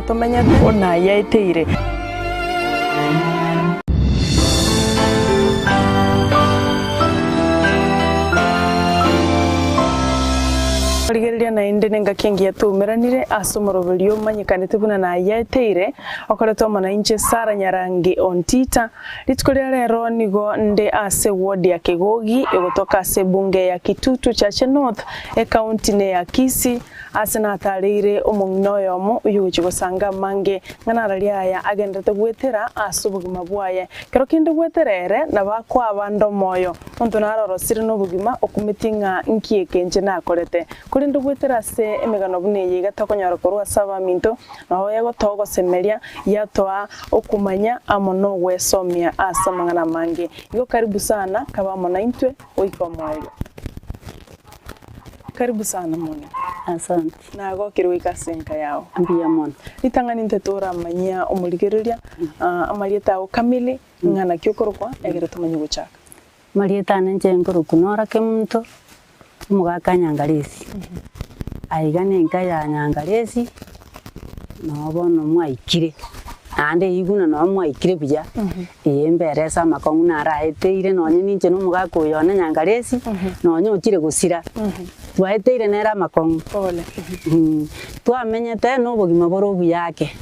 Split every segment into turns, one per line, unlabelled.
tomenyete onayaeteire. Rigereria naende nengaki engiya twaumeranire ase omoroberio omanyekanete buna nayaeteire, okoretwa amo nainche Sarah Nyarangi Ontita. Rituko ria rero nigo nde ase ward ya Kegogi egotoka ase ebunge ya Kitutu Chache North, ecounty neya Kisii, ase natareire omong'ina oyomo oyogochia gosanga amange ng'a nararia aya agenderete goetera ase obogima bwaye. Kero kende goetera ere nabo akoa abande omoyo. Monto naro orosire nobogima okumetie ng'a nki eke inche nakorete. Korende goetera ase emegano buna eye iga tokonyora korwa ase abaminto, nabo egotoa ogosemeria, yatoa okomanya amo nogwesomia ase amang'ana amange. Igo karibu sana, kabe amo naintwe goika omoerio. Karibu sana mong'ina.
Asante.
Nagokire goika ase enka yao.
Mbuya mono.
Ritang'ani intwe toramanyia omorigereria amarieta ao kamili, ng'a naki okorokwa, egere tomanye gochaka.
Amarieta ane inche nkorokwa Nora Kemunto, omogaka Nyangaresi. Aiga na enka ya Nyangaresi, noo bono mwaikire, naende eywo buna noo mwaikire buya, eye mbere ase amakong'u naraeteire nonye ninche na omogaka oyo one Nyangaresi, nonye ochire gosira, twaeteire nere amakong'u.
Pole.
Twamenyete na obogima bore obuya ake.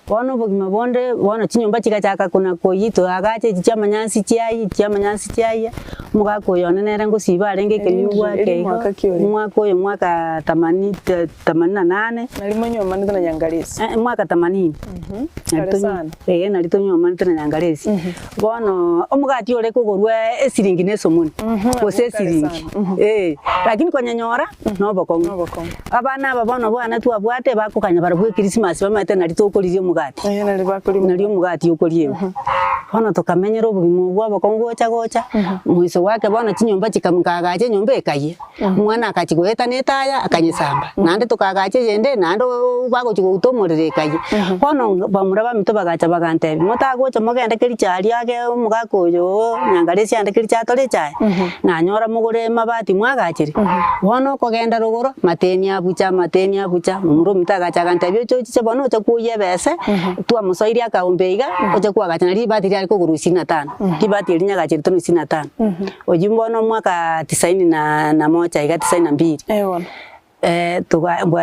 Bono obogima bonde, bono chinyomba chigachaka kona koyia, toagacha echi chi'amanyansi chiayia, chi'amanyansi chiayia, omogaka oyo one nere ngosiba arenge ekenyugwa
Eri
ake igo,
mwaka ki oria?
omwaka oyo mwaka themanini te themanini na nane.
Nari monywomanete na Nyangaresi?
Eh, mwaka themanini. Nari
Kare
tonyu
sana.
eh, nari tonywomanete na Nyangaresi. Bono omogati ore kogorwa esiringi na esomoni, gose
abwo kare
esiringi,
sana.
eh, lakini konyenyora nobokong'u.
Nobokong'u.
Abana aba bono bwane twabwate bakoganya barabwo ekrisimasi bamaete nari tokoriria omogati,
Eeh nari bakoria
nari omogati okoriegwa. Bono tokamenyera obogima obwo obokong'u gocha gocha, moiso gwake bono chinyomba chika nkaagacha enyomba ekayia, omwana akachia goetana etaya akanyesamba, naende tokaagacha eyende naende ooo bagochia gouta omorero ekayia. Bono bamura baminto bagacha bagantebia, motagocha mogende kericho aria age omogaka oyo nyangaresi ande kericho atore echae. Nanyora mogore amabati mwagachere, bono okogenda rogoro, mateni abucha, amateni abucha, momura ominto agacha agantebia oche ochiche bono oche kwoyia ebese, twamosoirie akaombe iga, oche koagacha nario ribati riare kogorwa ishirini na tano, ribati erio nyagacherete na ishirini na tano. Oyio bono omwaka tisaini na na moja iga tisaini na mbili.
Eh bono.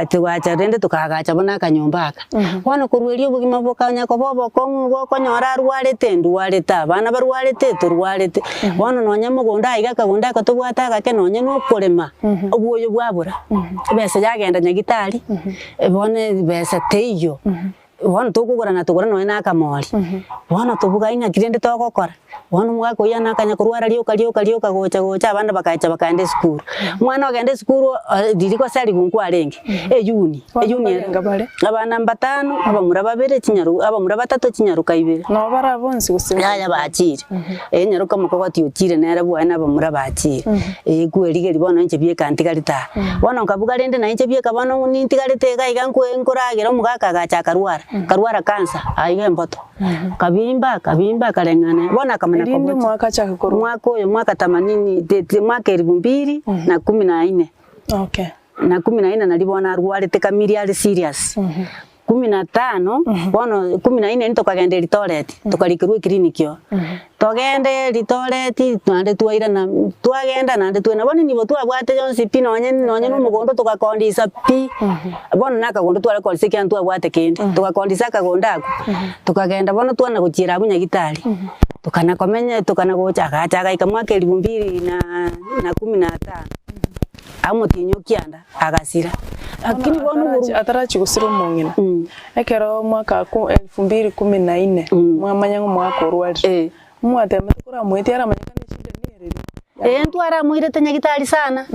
Togacha rende tokaagacha buna akanyomba aka. Bono korwa erio obogima bokanya koba obokong'u igo okonyora arwarete ndwarete, abana barwarete torwarete. Bono nonye mogondo aiga akagondo aka tobwate agake nonye na okorema, obwoyo bwabora, ebesa yagenda nyagitari, bono ebesa teiyo. Bono tokogora na togora nonya na akamori, bono tobuga ng'aki rende togokora, bono omogaka oyio anakanya korwara rioka rioka rioka gocha gocha abande bagacha bakaenda esukuru. Omwana ogenda esukuru riria gose arigu nkwarenge, eyuni,
Bono
eyuni
mbarenga bare?
abana mbatano, abamura babere chinyaru abamura batato chinyaruka ibere.
Nabo bare abonsi gose
Yaya bachire, enyaroka omokogoti ochire nere bwoye na abamura bachire, eh kwerigeria bono inche bieka ntigarete aa. Bono nkabuga rende na inche bieka bono nintigarete iga iga nkwe nkoragera omogaka agacha akarwara, akarwara cancer aiga emboto, akabimba akabimba akareng'ana, bono akamanya
Erinde
kobocha.
omwaka achake korwa.
Omwaka oyo mwaka themanini te te mwaka elifu mbili na kumi na nne.
Okay.
Na kumi na nne naria bono arwarete kamiri are serious. Kumi na tano, bono kumi na ine tokagenda Eldoret, tokarikerwa eclinic oo. Togende Eldoret, naende twairana, twagenda naende twairana. Bono nigo twabwate yonsi pi nonye nonye na omogondo togakondisa pi, bono na akagondo tware kondisa ekiagera ntwabwate kende, togakondisa akagondo akwo, tokagenda bono twana gochiera abwo nyagetari, tokana komenya tokana gocha agacha agaika mwaka elifu mbili na na kumi na tano, amotienyi o kianda. Agasira. Lakini bono
Atarachi
oborwa.
atarachi gosira omong'ina, ekero omwaka ku elfu mbili kumi na ine, mwamanya ng'a omogaka orwarire,
Eh.
mwatemete koramoetie aramanyekane eshida nere eri.
Ee ntwaramoirete nyagitari sana,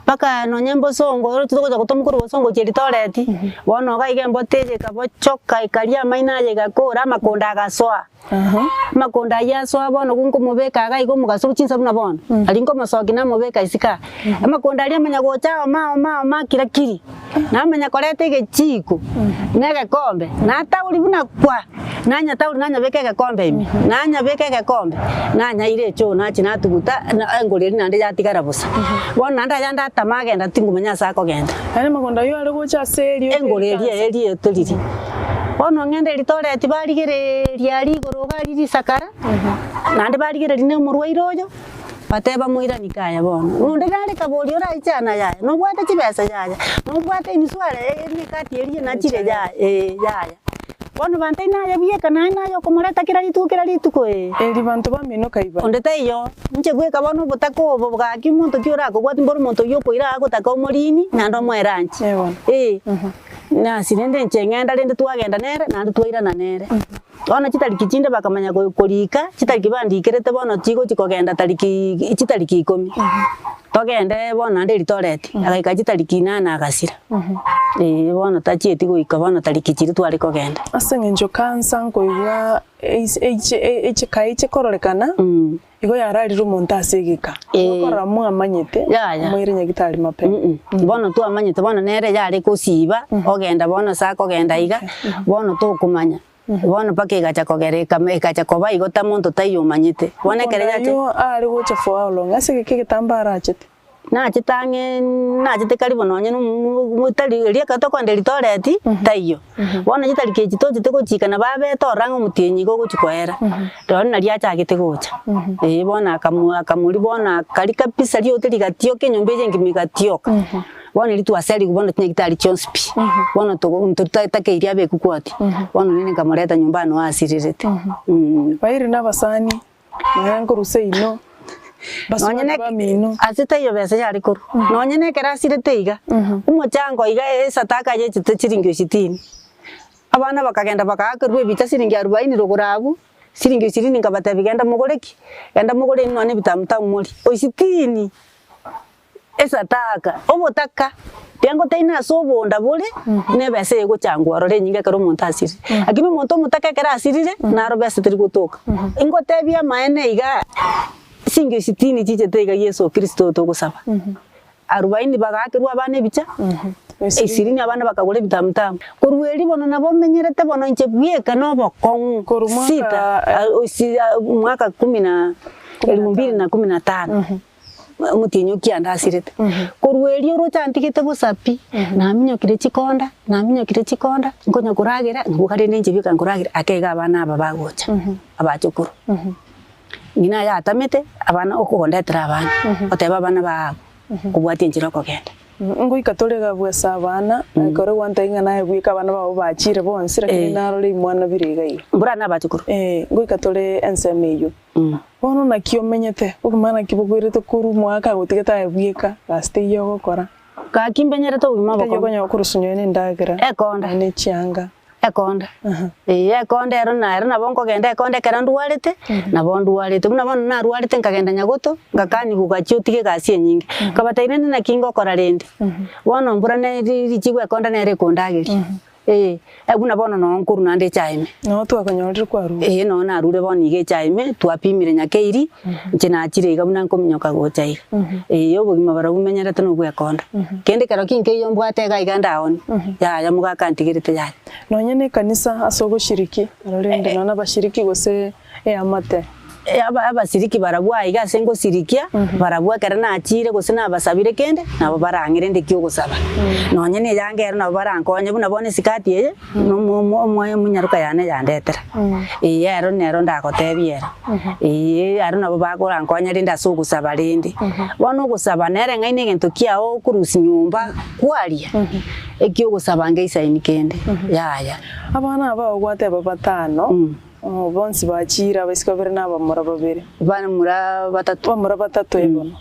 mpaka nonye mbosongo oro togocha gotoma korwa bosongo gochia Eldoret, bono iga iga embote eye ekabochoka ekaria amaino aye egakora amakonda agasoa. Amakonda ayio asoa bono nkomobeka iga iga omogaso chinsa buna bono, aria nkomosokia namobeka isiko aa. Amakonda aria amanya gocha aoma aoma aoma akira kiri, namanya koreta egechiko, na egekombe, natauri buna kwa, nanyatauri nanyabeka egekombe ime, nanyabeka egekombe, nanyaira echoo nachia natuguta na engori eria naende yatigara bosa. Bono naende ayande atama agenda tingomanya ase akogenda.
Yaani amakonda ayio are gocha ase erioto
Engori eria
eri
erioto riria. Bono ng'ende Eldoret barigereria aria igoro iga aria risakara, naende barigereria na omorwaire oyo, bateba moirani kaya bono. Onde nare kaboria oraichana yaya, nobwate chibesa yaya, nobwate insurance eria ekadi eria nachire yaya eh yaya. Bono banto naye bieka naye naye okomoreta kera rituko kera rituko ee.
Eri banto bamino kaiba.
Onde taiyo, inche bweka bono obotaka obo gaki omonto ki orakobwati mboro omonto oyio okoira agotaka omorini naende omoe lunch.
Ee bono.
Ee, nasi rende inche ng'enda rende twagenda nere naende twairana nere. Bono chitariki chinde bakamanya ko korika, chitariki bandikerete bono chigochi kogenda tariki chitariki ikomi. Togende bono naende Eldoret, agaika chitariki inane agasira. Eeh bono tachieti goika bono tariki chiria tware kogenda.
Ase eng'encho cancer nkoigwa eis eiche eiche kaiche kororekana, igo yararire omonto ase egeka.
Eh.
Okorora mwamanyete,
Yaya.
moire nyagitari mapema.
Mm bono twamanyete bono nere yare kosiba, ogenda bono ase akogenda iga, bono tokomanya. Bono mpaka egacha kogera ekama egacha koba igo ta monto taiyo omanyete. Bono ekero
Omonto
yacha
oyio are gocha for how long? Ase egeka egetambe arachete?
Nachete ang'e nachete karibu nonye na omo tari erio ekero tokoenda Eldoret taiyo. Bono chitariki echi tochete gochika nabo abete ororo ang'e omotienyi iga ogochi koera, rirorio nario achagete gocha. Eeh bono akamu akamori bono akaria kabisa riote rigatioka enyomba eye engima egatioka. Bono erio twaseriigwe bono chinyagitari chionsi pi, bono togo ntotatakeiri abekwe kwati, bono rende nkamoreta nyomba ano asirerete.
Bairi na abasani, nonya nkorwa seino,
Nonye
basubati
ne
bamino.
ase taiyo besa yare korwa, nonye na ekero asirete iga, omochango iga esataka yachete chiringi esitini, abana bakagenda bakaakerwa ebicha siringi arubaini rogoro abwo, siringi ishirini nkabatebia genda mogore ki? Genda mogore inwe nonye na ebitamutamu morie, esitini. Esataka, obotaka, riango taina ase obonda bore, na ebesa eye egochangwa ororo enyinge ekero omonto asirire. Lakini omonto omotaka ekero asirire, naro besa teri gotoka. Ingotebia amaene igaa, singe sitini chichete iga Yeso Kristo oyo togosaba, arubaini bagaakerwa abana ebicha, ishirini abana bakagora ebitamutamu. Korwa erio bono nabo menyerete bono inche bweka na obokong'u,
Korwa mwaka,
sita, mwaka kumi na elfu mbili na kumi na tano. Omotienyi o kianda asirete. Korwa erio oroche antigete bosa pi, naminyokire chikonda, naminyokire chikonda, nkonya koragera, nkoboka rende inche bika nkoragera, ake iga abana aba bagocha, abachokoro. Ng'ina aye atamete, abana okogondetera abana, oteba abana bago abwo, kobwatia enchera okogenda.
Ngoika tore iga bwesa abana, ekero gwantebia ng'a naye bweka abana bao bachire bonsi, lakini narore imwana bire iga iga.
Mbura nabachokoro.
Ngoika tore ensemo eyio. Bono naki omenyete? Obogima naki bokoirete korwa omwaka agotigete aye bweka, gasi teiyo ogokora.
Gaki mbenyerete obogima
Teiyo
obokong'u.
okonyora korusia nonye na endagera,
Ekonda.
nonye ne chianga.
Ekonda. Ee, ekonda ero na ero nabo nkogenda ekonda ekero ndwarete, nabo ndwarete. Buna bono narwarete nkagenda Nyagoto, ngakanigwa gachia otige egasi enyinge. Nkabatebia rende naki ngokora rende? Bono mbura ne ri richibu ekonda nere ekondageria. Ee, buna bono noo nkorwa naende echae ime.
Noo twakonyorire kwarure.
Ee, noo narure bono iga echae ime, twapimire nyakeiri, inche nachire iga buna nkominyoka gocha iga. Ee, obogima barabwo menyerete nobwekonda. Kende ekero ki nkeiyo mbwate iga iga ndaoni, yaya mogaka antigerete yaya.
Nonye na ekanisa ase ogoshiriki, aro rende nonya nabashiriki gose eamate.
Abasiriki barabwo aiga ase ngosirikia, barabwo ekero nachire gose nabasabire kende, nabo barang'ire inde ki ogosaba. Nonye na eyanga ero nabo barankonye buna bono esikati eye, na omonyaroka yane yandetera. Ee ero nero ndagotebie ero. Ee aro nabo bakorankonya rende ase ogosaba rende. Bono ogosaba nere ng'ai na egento kiao okorusia nyomba kwaria, ekiogosaba ngeisaini kende, yaya.
Abana aba ogwateba batano. Bonsi bachiire, abaiseke babere na abamura babere.
Bamura batato.
Bamura batato, ee bono.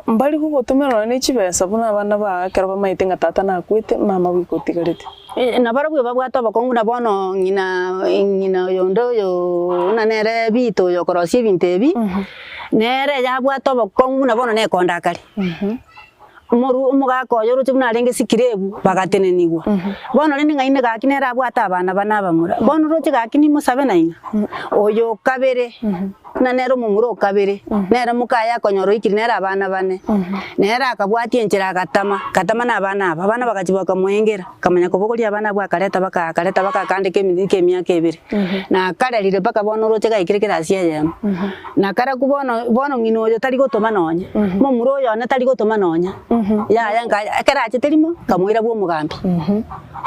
Mbari gogotomera nonya ne chibesa buna abana bao ekero bamaete ng'a tata nakwete, mama goika otigarete.
Nabarabwo babwate obokong'u buna bono ng'ina ng'ina oyonde oyo buna nere Vito oyo okorosia ebinto ebi, nere yabwate obokong'u buna bono nekonda akare. Omoru omogaka oye oroche buna arenge sikirebu, bagatenenigwa. Bono rende ng'ai ne gaki nere abwate abana bane abamura. Bono oroche gaki nimosabe naing'a? Oyo o kabere. Buna nere omomura o kabere, nere mokaye akonyora oikire nere abana bane. Nere akabwatia enchera agatama, agatama na abana aba. Abana bagachia bakamoengera, akamanya kobogoria abana abwo akareta baka akareta baka akande kemi kemiaka ebere. Na akarerire mpaka bono oroche gaikire kerasi eyemo. Na karakwo bono bono ng'ina oyo tari gotoma nonye, momura oyo one tari gotoma nonya, yaya nka ekero achete rimo, nkamoira bwa omogambi.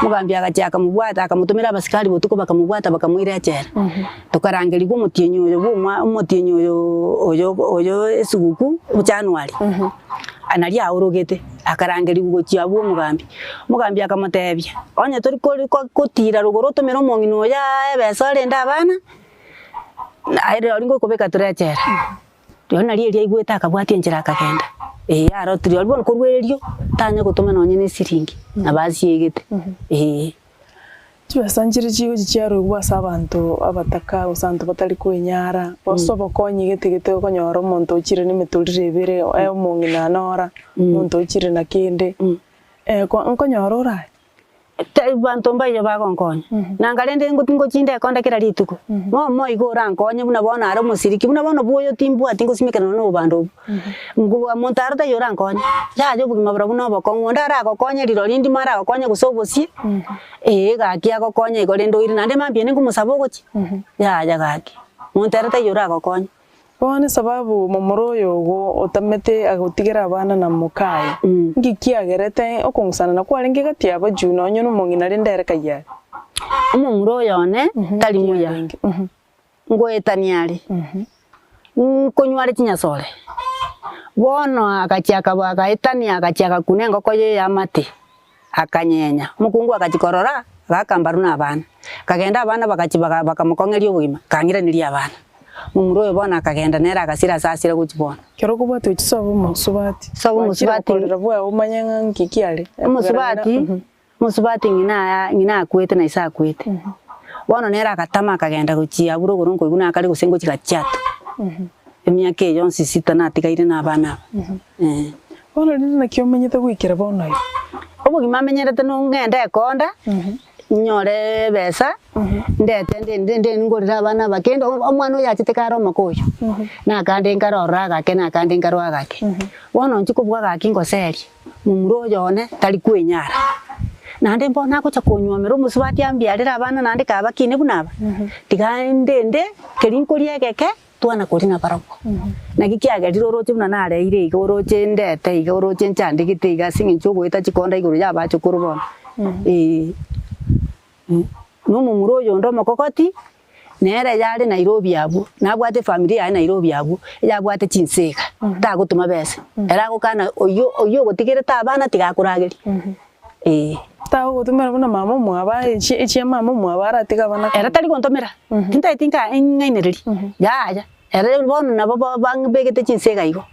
Omogambi agachia akamobwata akamotomera abasikari botuko bakamobwata bakamoira echela. Tokarangerigwa omotienyi oyo bwa omwa omotienyi oyo oyo oyo esuguku January, naria aorogete, akarangerigwa gochia abwo omogambi. Omogambi akamotebia, onye tori kori ko kotira rogoro otomere omong'ina oyo aae ebesa orende abana, aye rirorio ngokobeka tore echela. Rirorio nario erio aigwete akabwatia enchera akagenda, ee arotire rirorio bono korwa erio, tanya gotoma nonye na esiringi, nabo asiegete, ee.
Chibesa nchire chigochia chiaroigwa ase abanto abataka gose abanto batari kwenyara, gose obokonyi gete gete okonyora omonto ochire nemetorero ebere, omong'ina nora, omonto ochire na kende, nkonyora oraye.
Tari banto mbaiyo bagonkonya, nanga rende ngochinde ekonda kera rituko. Momo igo orankonye buna bono are omosiriki, buna bono bwoyo timbwati ngosimeka nonya na obobando obwo. Ngobua monto aro taiyo orankonye, yaya obogima borobwo na obokong'u, onde aragokonye rirorio ndimo aragokonye gose obosie, ee gaki agokonye igo rende oire naende mambia ende ngomosaba ogochia, yaya gaki, monto ere taiyo oragokonye.
Bono esababu momura oyo ogo otamete agotigera abana na mokaye, nki kiagerete okong'usanana kwarenge gati y'Abajuu nonya nomong'ina rende ere kayare?
Omomura oyo one tari muya, ngoetania are, nkonywa are chinyasore. Bono agachia akaba agaetania agachia agakuna engoko ye y'amate. Akanyenya. Omokungu agachia korora, agaaka mbaru na abana. Akagenda abana bagachia baga bakamokong'eria obogima, akang'iraneria abana. Momura oyo bono akagenda nere agasira ase asira gochia bono.
Ekero okobwata gochia sobo omosubati,
Sobo
gwachire
omosubati.
gokorera bwao omanye ng'a nki kiare.
Omosubati, omosubati ng'ina aya ng'ina akwete na ise akwete. Bono nere agatama akagenda gochia abwo rogoro nkoigwa nakare gose ngochia Gachiato. Emiaka eye yonsi sita natigaire na abana aba, eh.
Bono rende naki omenyete goikera bono iga?
Obogima amenyerete nong'ende ekonda, nyore ebesa, ndete nde nde nde ngorere abana aba kende omwana oyo achete kare omoke oyo, nakande nkare ororo agake nakande nkarwe agake. Bono inche kobua gaki ngoserie, momura oyo one tari kwenyara, naende mbono agocha konyuomera omosubati ambiarere abana naende kabakine buna aba, tiga ndende keria nkoria egeke. Twana koria nabarabwo. Naki kiagerire oroche buna nareire iga, oroche ndete iga, oroche nchandegete iga ase eng'encho ogoeta chikonda igoro y'abachokoro bono. Ee. Na omomura oyo onde omokogoti, nere yare Nairobi abwo, nabwate efamiri yaye Nairobi abwo, eyabwate chinsega, tagotoma besa. Ere agokana oyio oyio ogotigerete abana tiga akoragerie. Ee.
Tagogotomera buna mama omwabo aye echia mama omwabo aratige abana.
Ere tari gontomera, tintageti nka ng'ainererie, yaya, ere bono nabo bang'begete chinsega igo,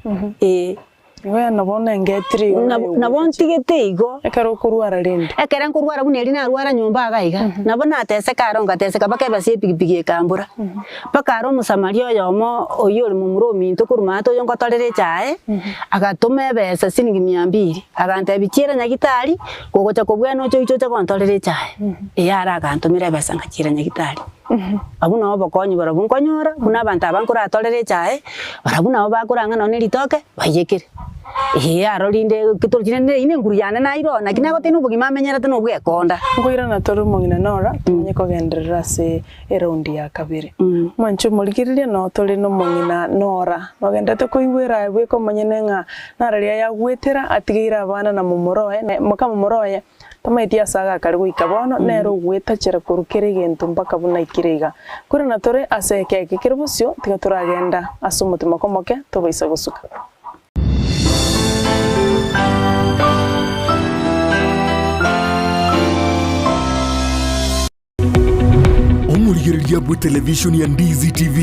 ee.
Igo yaani nabo onengetire igo naye
Nabo nabo ntigete igo.
Ekero okorwara rende.
Ekere nkorwara buna erio narwara nyomba iga iga, nabo nateseka aro ngateseka mpaka ebesa ya epikipiki ekambora. Mpaka aro omosamaria oyomo oyio ore momura ominto korwa maate oyo ngotorera echae, agatoma ebesa siringi mia mbiri, agantebia chiira nyagitari, kogocha kobwena oche oiche oche gontorera echae. Ee aro agantomera ebesa ngachiira nyagitari. Abwo nabo obokonyi barabwo nkonyora, buna abanto aba nkoratorera echae, barabwo nabo bakorang'a nonye ritoke, baiyekere. Ee aro rinde ketorochi rende eyio nenguru yane naye oo, naki nagotebi nobogima amenyerete na obwekonda.
Nkoirana tore omong'ina Nora, tomanye kogenderera ase eraundi ya kabere. Mwanche omorigereria noo tore nomong'ina Nora, nogenderete koigwera aye bweka omonyene ng'a nararia ayagwetera atigeire abana na momura oye, na moka momura oye tamaeti ase agakare goika bono, nere ogwetachera korwa kera egento mpaka buna aikire iga. Korende tore ase ekeke kere bosio, tiga toragenda ase omotimoko omoke tobaisa gosuka.
Omorigereria bw'etelevishoni ya Ndizi TV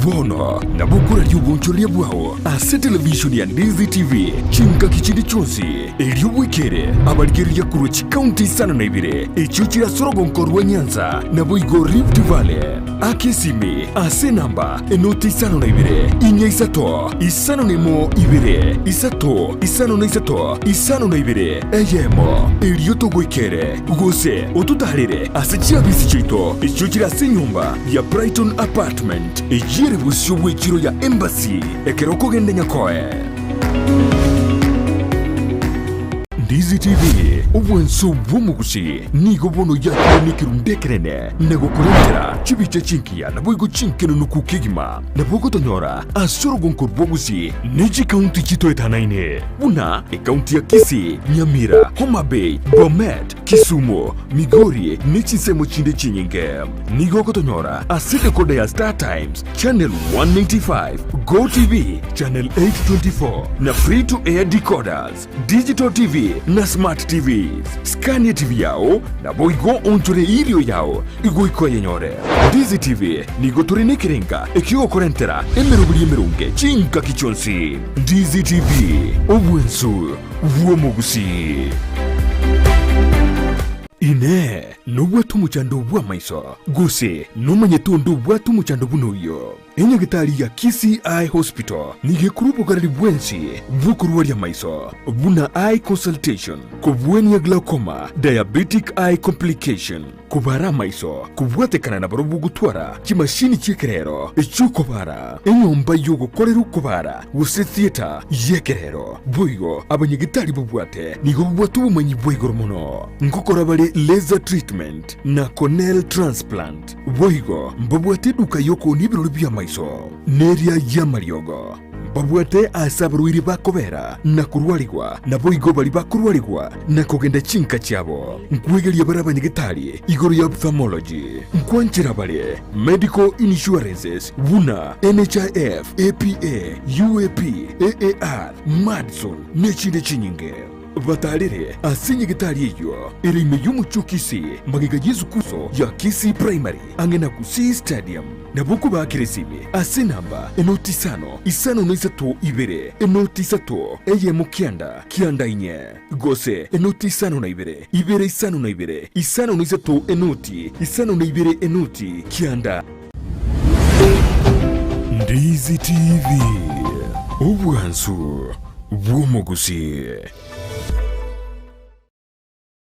bono nabo okoraria obonchoreria bwao ase televishoni ya Ndizi TV chingaki chinde chionsi, erio bwekere abarigereria korwa chikaunti isano na ibere echio chire ase orogonko rwa Nyanza naboigo Rift Valley. Aka esimi ase enamba enoti isano na ibere, inya isato, isano na emo ibere, isato, isano na isato, isano na ibere, eyemo, erio togoikere. Gose ototaarere ase chiabisi chiaito echio chire ase enyomba. ya Brighton Apartment, eyio ere bosio bw'echiro ya Embassy ekero okogenda Nyakoe. Ndizi TV, obwanso bw'omogusi, nigo bono yakire nekerundu ekenene na gokorentera chibicha chingiya naboigo chinkenunuku kegima. Nabo ogotonyora ase orogonko rw'obogusi ne chikaunti chitoetanaine buna ekaunti ya Kisii, Nyamira, Homa Bay, Bomet, Kisumu, Migori ne chinsemo chinde chinyinge. Nigo ogotonyora ase decoder ya Star Times, Channel 195, Go TV, Channel 824 na Free to Air decoders, Digital TV na Smart TVs. Scan TV yao naboigo onchore irio yao igoika oyenyore. Ndizi TV nigo tore nekerenga ekiogokorentera emeroberi emeronge chingaki chionsi. Ndizi TV, obwensu bw'omogusii. Inee! Nobwate omochando bw'amaiso, gose nomanyete onde obwate omochando buna oyio? Enyagetari ya Kisii Eye Hospital nigo ekorwa obogareri bwensi bw'okorwaria amaiso, buna eye consultation, kobwania glaucoma, diabetic eye complication, kobara amaiso, kobwatekana na barobwo gotwara chimashini chi'ekerero echi'okobara, enyomba y'ogokorera okobara gose theatre y'ekerero. Boigo abanyagetari babwate nigo babwate obomanyi bwa igoro mono ngokora bare laser treatment na corneal transplant. Boigo mbabwate eduka y'okoonia ebirori bi'amaiso, neria y'amariogo. Mbabwate aase abarwaire bakobera na korwarigwa, naboigo baria bakorwarigwa na kogenda chinka chiabo. Nkwegeria bare abanyagetari igoro ya ophthalmology. Nkwanchera bare medical insurances buna NHIF, APA, UAP, AAR, Madison, nechinde chinyinge. Batarere ase nyagetari eyio ere ime y'omochie o Kisii, magega y'esukusu ya Kisii Primary, ang'e na Gusii Stadium. Nabo okobaakera esimi ase enamba enoti isano, isano na isato ibere, enoti isato, eyemo kianda, kianda inye, gose enoti isano na ibere, ibere isano na ibere, isano na isato enoti, isano na ibere enoti, kianda. Ndizi TV, obwansu bw'omogusii.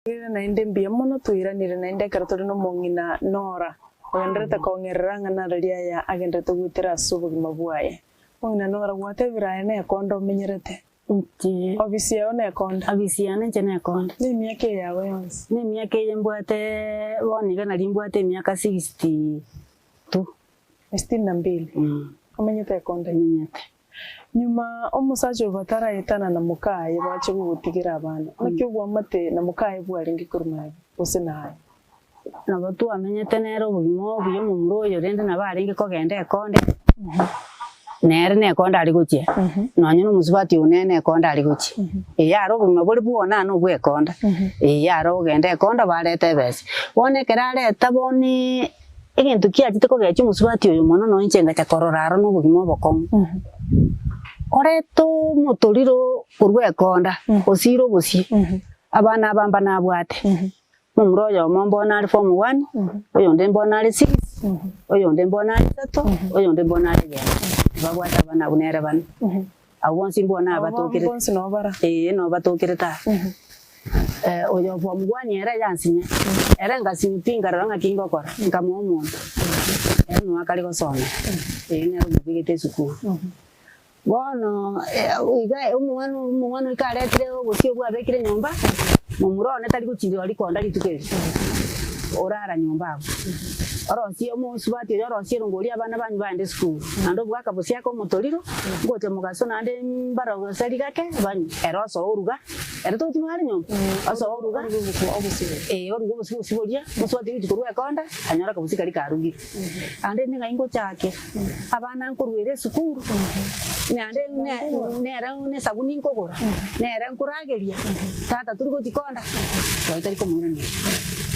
Rigereria naende mbuya mono toiranire naende ekero tore nomong'ina Nora, ogendererete kong'erera ang'ana araria aya agendererete goetera ase obogima bwaye. Omong'ina Nora, gwatebire aye nekonda omenyerete?
Inche.
Obisi yao nekonda?
Obisi yane inche nekonda.
Nemiaka eye yago yonsi?
Nemiaka eye mbwate bono iga naria mbwate emiaka sixty two.
Sitini na mbili? Omenyete ekonda?
Menyete.
Nyuma omosacha oyo bataraetana na mokaye bache gogotigera abana, naki obwamate na mokaye bwarenge korwa magega, gose naye?
Nabo twamenyete nere obogima obuya omomura oyo rende nabo arenge kogenda ekonde, nere nekonde are gochia, nonye na omosubati oyo nere nekonde are gochia. Eye are obogima bore bwona na obwa ekonda, eye are ogenda ekonda bareta ebesa. Bono ekero areta bono Egento kiachete kogechia omosubati oyo mono nonya inche ngacha korora aro nobogima obokong'u. Orete omotoriro korwa ekonda, osiire obosie, abana aba mbanabwate, momura oyomo mbono are form one, oyonde mbono are six, oyonde mbono are isato, oyonde mbono are eyemo. Babwate abana abwo nere bane. Abwo bonsi mbono
Abwo
abatokerete.
bonsi noo bara.
Ee, noo batokerete aa. Oyo bw'omogwani ere yansinya, ere ngasinywa pi nkarora ng'aki ngokora, nkamoa omonto, ere noe akare gosomera, ee nere omobegete esukuru. Bono iga omwana omwana oika aretire obosie obwo abekire nyomba, momura one tari gochia rikonda rituko erio, orara nyomba abwo. Orosie omosubati oyo orosie erongo oria abana banywe bagende esukuru, naende obwaka bosie ake omotoriro, ngocha mogaso naende mbaroseri gake banywe, ere osoa oruga. Ere togochia are nyomba, osoa oruga, ee oruga obosie bosie boria, mosubati gochia korwa ekonda, anyore akabosie karia karugire. Naende inde ng'ai ngochakera, abana nkoruera esukuru, naende ne nere ne esabuni nkogora, nere nkorageria, tata tori gochia konda, rirorio tari komoiraneria,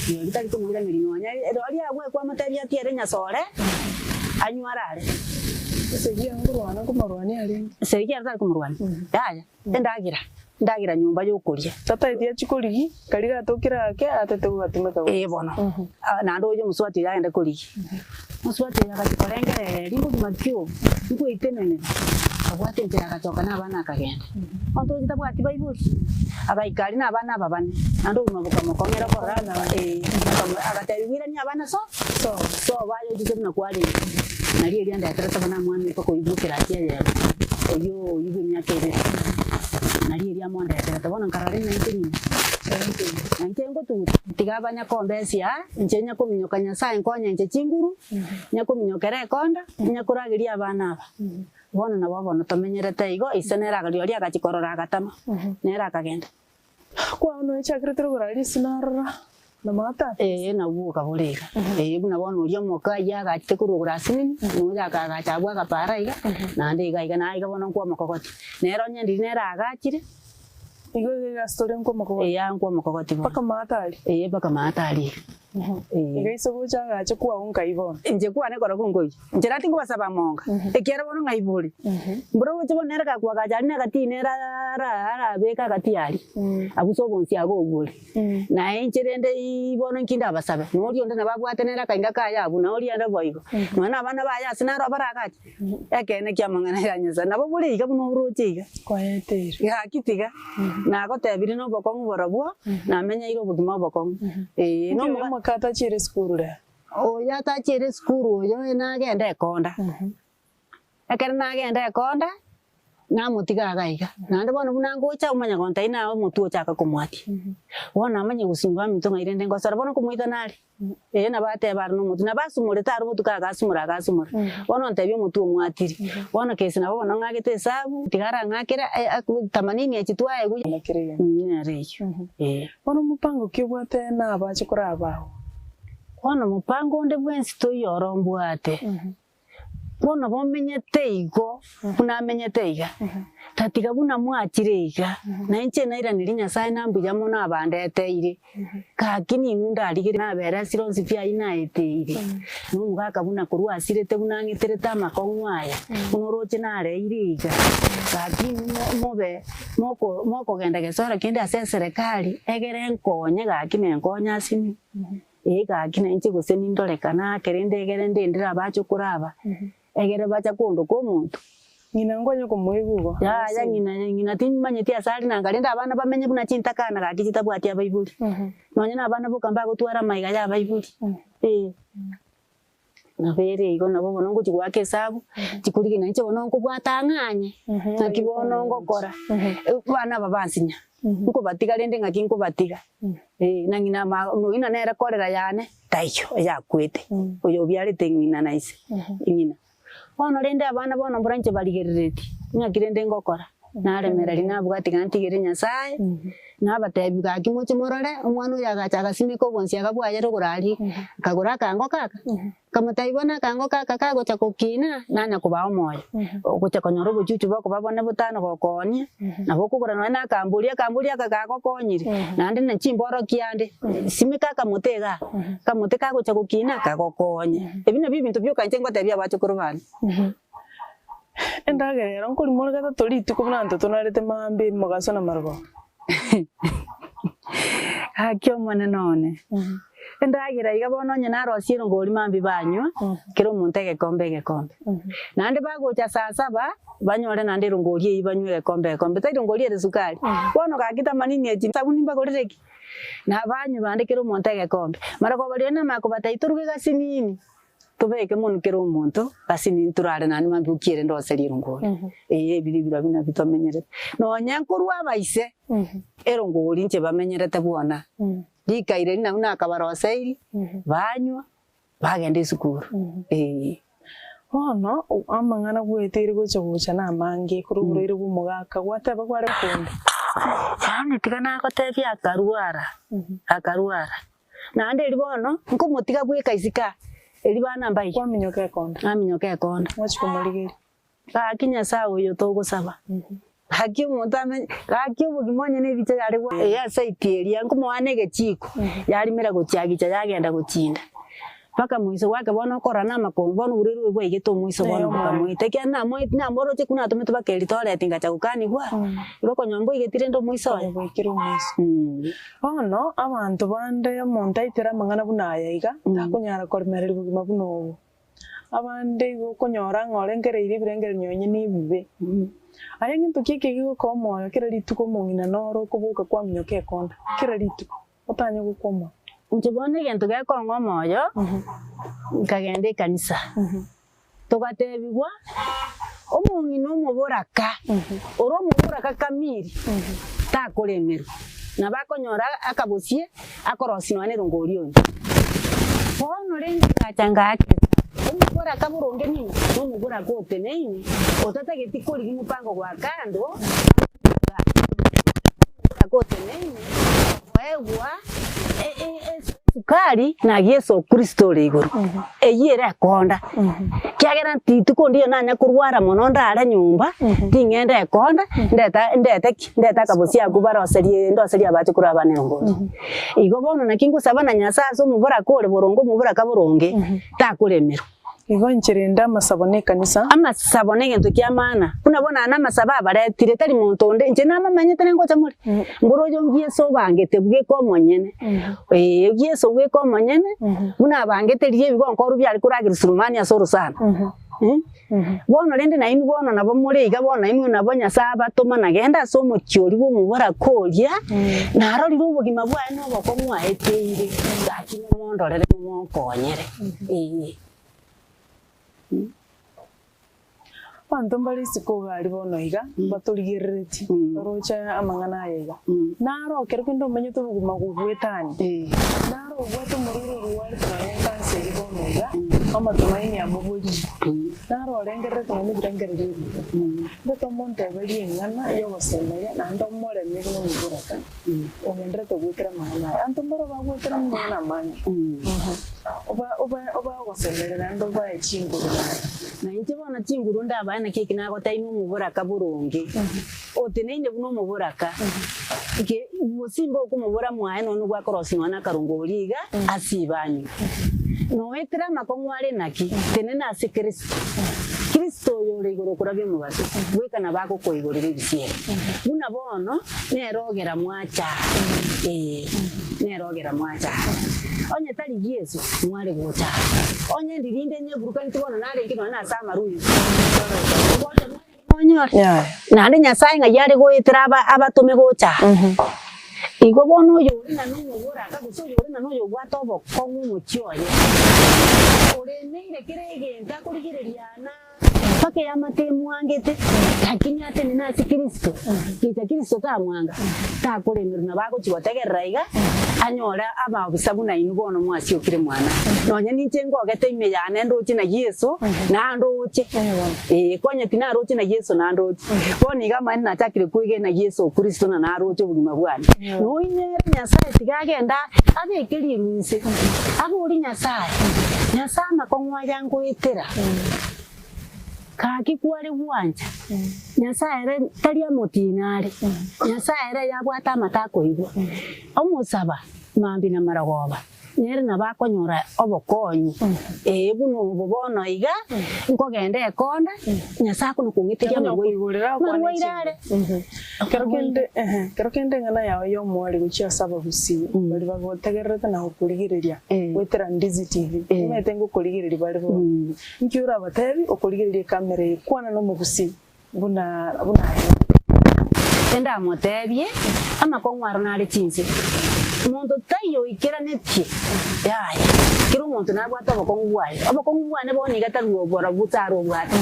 rirorio tari komoiraneria nonya rirorio agwo kwamotebia atiere nyasore, anywe arare.
Esegi eye nkorwana nkomorwania arenge.
Esegi ere tari komorwania, yaya. Endagera, endagera nyomba y'okoria.
Tataeti achie korigia, karia gatokire ake, atete gogatumeka
Ee bono, naende oyo omosubati oyo agende korigia. Omosubati oyo agachia korengereria, Ringogima ki obo? Nkweitenenera. Akabwata enchera agachoka na abana akagenda. Bono toroche tabwati baibori, agaika aria na abana aba bane, naende obogima bokamokong'era korora ee, agatebiwa irania abana so sobo aye ochiche buna kwarenge. Nario erio andeterete buna mwami mpaka oigwe ekerasi eyemo, oyio oigwe emiaka ebere, nario erio amondeterete. Bono nkarora ng'a inche ng'ina, na inche ngotuguta, tiga abanyakombesia aa, inche nyakominyoka Nyasaye nkonye inche chinguru, nyakominyokera ekonda, nyakorageria abana aba. Bono nabo bono tomenyerete igo, ise nere akaria oria agachia korora agatama, nere akagenda.
Kwao noechakerete rogoro aria ase narora na maata ase.
Ee, nabwo okabora iga. Ee, buna bono oria omoka ayio agachete korwa igoro ase nini, noyo akaagacha abwo agapara iga, naende iga iga, na iga bono nkwa omokogoti. Nere onye ndiri nere aagachire.
Igo iga iga ase tore nkwa omokogoti.
Eya nkwa omokogoti bono.
Mpaka maata aria.
Ee, mpaka maata aria iga. Ee.
Iga ise gocha agache kwao nkai bono.
Inche kwane korokwo nkoyio. Inche natingobasaba monga, ekiagera bono ng'ai bore? Mboro gocha bono nere gakwagacha aria nagatii nere arabeke agatii aria, abuse obonsi abe obwo ore. Naye inche rende bono inki ndabasabe? Na oria onde nabo abwate nere akainga kaye abwo, na oria ende boigo. Nonya na abana baye ase naro baragache, ekeene ki'amang'ana ya Nyasae nabo bore iga buna oroche iga.
Kwaeteire.
Gaki tiga, nagotebirie nobokong'u borobwo, namenyeire obogima obokong'u. Ee,
Inki
nomoga.
oyo omokate achiire esukuru rero?
Oyo atachiire esukuru oyo nagenda ekonda. Ekero nagenda ekonda, namotiga iga iga. Naende bono buna ngocha omanye gontebia naye omotwe ochaka komwatia. Bono namanya gosinywa baminto ng'ai rende ngosora bono nkomoita nare? Ee nabo ateba are nomotwe. Nabo asumorete are obotuko agasumora agasumora. Bono ontebia omotwe omwatire. Bono kesi nabo bono ng'agete esabu, tiga arang'akere tamanini echi twaegwa nere eyio ee.
Bono omopango ki obwate nabache koraba agwo?
Bono mopango onde bwensi toiyo oro mbwate, bono bomenyete igo buna amenyete iga, tatiga buna mwachire iga, na inche nairanerie Nyasae na mbuya mono abandeteire, gaki ninwe ndarigererie nabere asire onsi pi ayio naeteire, na omogaka buna korwa asirete buna ang'eterete amakong'u aya, buna oroche nareire iga, gaki inwe mobe moko mokogenda gesora kende ase eserekari, egere nkonye gaki nenkonye ase inwe. Ee gaki nainche gose nindorekane ake rende egere ndendere abache okoraba, egere bacha kondoka omonto.
Ng'ina nkonye komoigwa igo.
Yaya ng'ina ng'ina timanyeti ase are nanga rende abana bamenye buna chintakana gaki chitabwati abaibori. Nonye na abana boka mbagotwara amaiga ya abaibori, eh. Nabo ere igo nabo bono ngochia goaka esabu, chikorigena inche bono nkobwata ang'anye, naki bono ngokora, abana aba bansinya, nkobatiga rende ng'aki nkobatiga, eh, na ng'ina ama nonya nere korera yane, taiyo eyakwete, oyo obiarete ng'ina na ise, ng'ina. Bono rende abana bono mbora inche barigereretie, ng'aki rende ngokora, naremereria nabwati iga ntigere Nyasaye, nabatebi gaki moche morore, omwana oyo agacha agasimeka obonsiaga bwaye rogoro aria, akagora akango kaka, nkamotebia bono akango kaka kagocha gokina, nanya kobaa omoyo, ogocha konyora obochuchu bokoba bone botano gokoonia, nabo okogora nonye na akambori, akambori aka gagokonyire, naende na chimborokia ande, simeka akamote igaa, akamote kagocha gokina kagokonye. Ebi nabio ebinto bioka inche ngotebia abachokoro bane.
Endagera ero nkorimora gatato rituko buna abanto tonarete maambia mogaso na marogoba.
Gaki Omonene one, endagera iga bono onye narosie erongori mambia banywa, kera omonto egekombe egekombe. Naende bagocha saa saba, banyore naende erongori eyio banywe egekombe egekombe, tari rongori ere sukari. Bono gaki tamanini echi sabuni mbagorere ki? Na banywe bande kera omonto egekombe. Marogoba riria namanya kobatebia toruge gasinini. Tobeke mono kera omonto ase nintorare naende mambia okiere ndose rirongori. Ee ebi birobio nabio tomenyerete. Nonye nkorwa abaise, erongori inche bamenyerete bwona, rikaire eri nabwo nakabaroseiri, banywa, bagenda esukuru, eeh.
Bono amang'ana gweteire gocha gocha namange korwa oborwaire bwa omogaka, gwateba kware konde.
Yaani tiga nagotebia akarwara, akarwara. Naende erio bono nkomotiga bweka isiko aa, erio bana mbaiyo.
Kwaminyoka ekonda.
Naminyoka ekonda.
Mwachia komorigeria.
Gaki Nyasae oyo togosaba, gaki omonto amenye, gaki obogima onye ne ebicha yare gwa eye esaiti eria nkomoa na egechiko, yarimera gochia gicha yagenda gochinda. Mpaka moiso gwake bono okorora na amakongo bono oborwaire obo bwaigete omoiso bono bokamoita ekiagera namoeti namoroche buna natometwe mpaka Eldoret ngacha gokanigwa, igo okonyora mboigeti rende omoiso oye.
Boikire omoiso. Bono abanto bande omonto aitere amang'ana buna aya iga, takonyara koremereria bogima buna obo. Abande igo okonyora ng'a orengereirie ebirengererio nonye na ebibe. Aye ngento ki eke gegokoa omoyo kera rituko omong'ina noro okoboka kwaminyoka ekonda kera rituko otanye gokwa omoyo?
Inche bono egento gekong'a omoyo, nkagenda ekanisa, togatebigwa, omong'ina omoboraka, ore omoboraka kamiri, takoremerwa, nabo akonyora akabosie, akorosia nonya na erongori onye. Bono rende ngacha ngaaka esabu, omoboraka boronge ning'o? Nomoboraka oteneine, otatageti korigia mopango gwa kando, omoboraka oteneine, okoegwa esukari na Yeso Kristo ore igoro, eyio ere ekonda. Ekiagera rituko ndiyo nanya korwara mono ndare nyomba, ting'enda ekonda, ndeta ndete ki? Ndete akabosie akwo baroserie ndoserie abachokoro abane erongori. Igo bono naki ngosaba na Nyasae ase omoboraka ore boronge omoboraka boronge, takoremerwa.
Igo inche rende amasabo na ekanisa.
Amasabo negento kia maana, buna bono aya namasabo abaretire, tari monto onde, inche namamanyete nengocha more, mboro oyo Yeso obangete bweka omonyene, ee Yeso bweka omonyene, buna abangete riria ebigonkoru biare koragerwa Sulemani ase orosana, Bono rende nainwe bono nabo more iga bono nainwe nabo Nyasae abatoma na genda ase omochie oria bw'omoboraka oria, narorire obogima bwaye na obokong'u aeteire, gaki momondorere momonkonyere. Ee.
Abanto mbare isiko iga aria bono iga, batorigereretie, baroche amang'ana aya iga. Naro ekero kende omenyete obogima gogoetania, naro obwate omorwaire orwarete nonye ekansa eria bono iga, amatumaini amoborire, naro orengererete nonye ebirengererio ebibe. Ndete omonteberie eng'ana y'ogosemeria naende omoremie buna omoboraka, ogendererete goetera amang'ana aya. Abanto mbaro bagoetera amang'ana amange, oba oba obae ogosemeria naende obae chinguru naende.
Na inche bono chinguru ndabae naki eki nagotebi nomoboraka boronge, oteneine buna omoboraka, Eke obosimba okomobora mwaye nonya gwakorosia nonya nakarongo oria iga asibe anywe. Noetera amakong'u are naki, tenena ase Kristo. Kristo oyo ore igoro okorabia omobaso, bweka nabo agokoigorera ebisieri. Buna bono nere ogera mwacha aa, ee, nere ogera mwacha aa. Onye tari Yeso, mware gocha aa. Onye ndirinde nyeburukaneti bono narenge nonya nase amaru oyo, gocha mware Monyore.
Yaya.
Naende Nyasae ng'ai are goetera aba abatome gocha aa? Igo bono oyore ng'a nomoboraka, gose oyore ng'a noyobwate obokong'u omochie oye, oremeire kera egento akorigereria na mpaka eamate emwangete, lakini atenene ase Kristo, gicha Kristo tamwanga, takoremerwa nabo agochia gotegerera iga, anyore amaobisa buna inwe bono mwasiokire mwana. Nonya ninche ngogete ime yane ndoche na Yeso, nandoche. Ee, konya tinaroche na Yeso nandoche. Bono iga amaene nachakire kwegena Yeso Kristo na naroche obogima bwane. Noinye ere Nyasae tiga agende abeke riru inse, abori Nyasae, Nyasae amakong'u aya ngoetera, gaki kware gwancha, Nyasae ere tari amotiina are, Nyasae ere yabwate amato akoigwa, omosaba mambia na marogoba. Nere nabo akonyora obokonyi, ee, buna obo bono iga, nkogenda ekonda, Nyasae akona kong'eteria amarwaire, amarwaire are.
Kero kende, ehe, kero kende eng'ana yao y'omoerio gochia ase abagusii baria bagotegererete na gokorigereria goetera Ndizi TV, nimanyete ngokorigereria bare bono. Inki orabatebi okorigereria ekamera eye? Kwana nomogusii buna buna aye.
Indamoteebie, Amakong'u aro nare chinse, monto taiyo oikeranetie, yaya, kera omonto nabwate obokong'u bwaye. Obokong'u bwane bono iga tari oborobwo Sara obwate.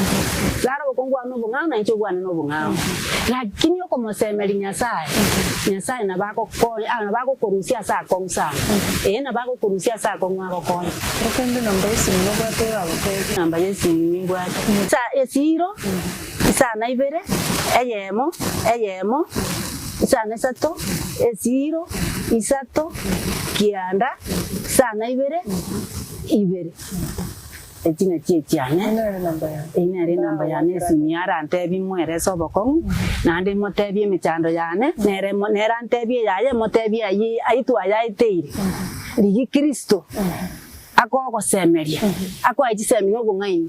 Sara obokong'u bwane nobong'ao, na inche obwane nobong'ao. Lakini okomosemeria Nyasae, Nyasae nabo agokonya, nabo agokorusia ase akong'u sana, ee nabo agokorusia ase akong'u agokonye.
Kero kende namba y'esimu nobwate oragoteebie.
Namba y'esimu nimbwate. Esiro. Isano ibere, eyemo, eyemo, isano isato, esiro, isato, kianda, isano ibere, ibere. Echi nachio echiane. Eyio nere enamba yane esimi arantebie imoerese obokong'u, naende imotebie emechando yane, nere nere antebie eyaye, imotebie ayio ayio twayaeteire. Rigia Kristo, akogosemeria, akoe chisemi na obong'aini.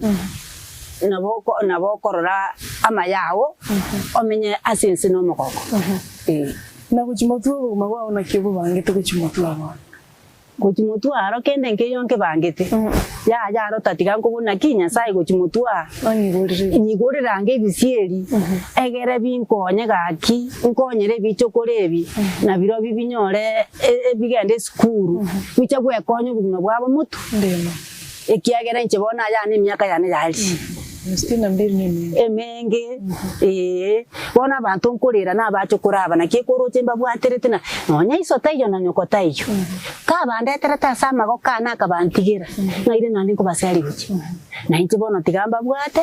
Nabo nabo okorora amaya ao, omenye ase ense nomogoko. Ee.
Na gochia motwe obogima bwao naki obobangete gochia motwe bono?
Gochia motwe aro kende nkeiyo nkebangete, yaya aro tatiga nkobuna ki Nyasaye gochia motwe aa, nyigorere ange ebisieri, egere binkonye gaki, nkonyere ebichokoro ebi, na birobio binyore bigende esukuru, biche gwekonya obogima bwabo motwe. Ekiagera inche bono aya nemiaka yane yaerire emenge, ee, bono abanto nkorera nabachokoro aba, naki ekoroche mbabwaterete na nonya iso taiyo na nyoko taiyo. Kabandeterete ase amagoko ane akabantigera, ng'aire naende nkobaseria gochia. Na inche bono tiga mbabwate,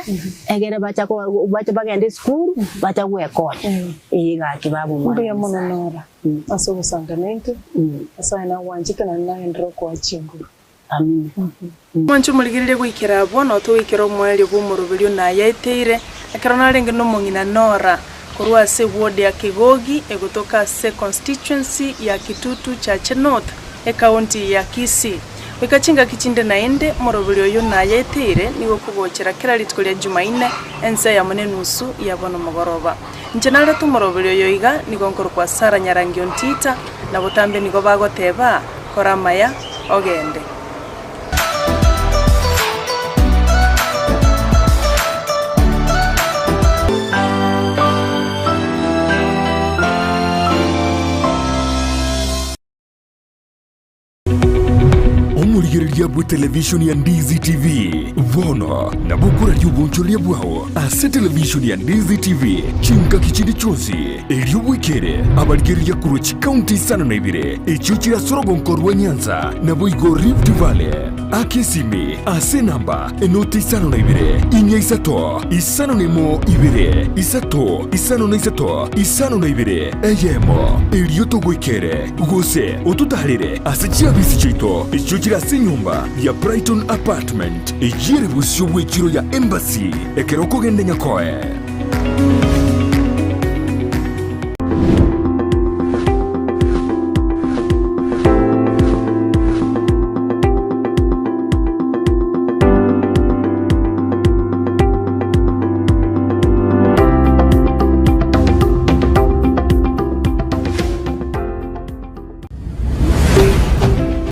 egere bacha ko bache bagende esukuru, bacha gwekonya. Ee gaki baba omwana
Mbuya mono
Nyasaye.
Nora ase ogosanga naintwe, Nyasaye nagwanchete naende nagenderere okoa chinguru.
Amina.
Mwanche omorigereria goikera abwo, na otogoikera omoerio bw'omoroberio nayaeteire, ekero narenge nomong'ina Nora, korwa ase eward ya Kegogi, egotoka ase constituency ya Kitutu Chache North, ecounty ya Kisii. Goika chingaki chinde naende, omoroberio oyio nayaeteire nigo okogochera kera rituko ria Jumaine, ensa eyemo na enusu ya bono mogoroba. Inche narete omoroberio oyo iga, nigo nkorokwa Sarah Nyarangi Ontita, na botambe nigo bagoteba, Kora amaya, ogende.
Omorigereria bw'etelevishoni ya Ndizi TV bono nabo okoraria obonchoreria bwao ase televishoni ya Ndizi TV chingaki chinde chionsi, erio bwekere abarigereria korwa chikaunti isano na ibere echio chire ase orogonko rwa Nyanza naboigo Rift Valley. Aka esimi ase enamba enoti isano na ibere, inya isato, isano na emo ibere, isato, isano na isato, isano na ibere, eyemo, erio togoikere, gose ototaarere ase chiabisi chiaito echio chire ase enyomba ya Brighton Apartment, eyio ere bosio bw'echiro ya Embassy, ekero okogenda Nyakoe.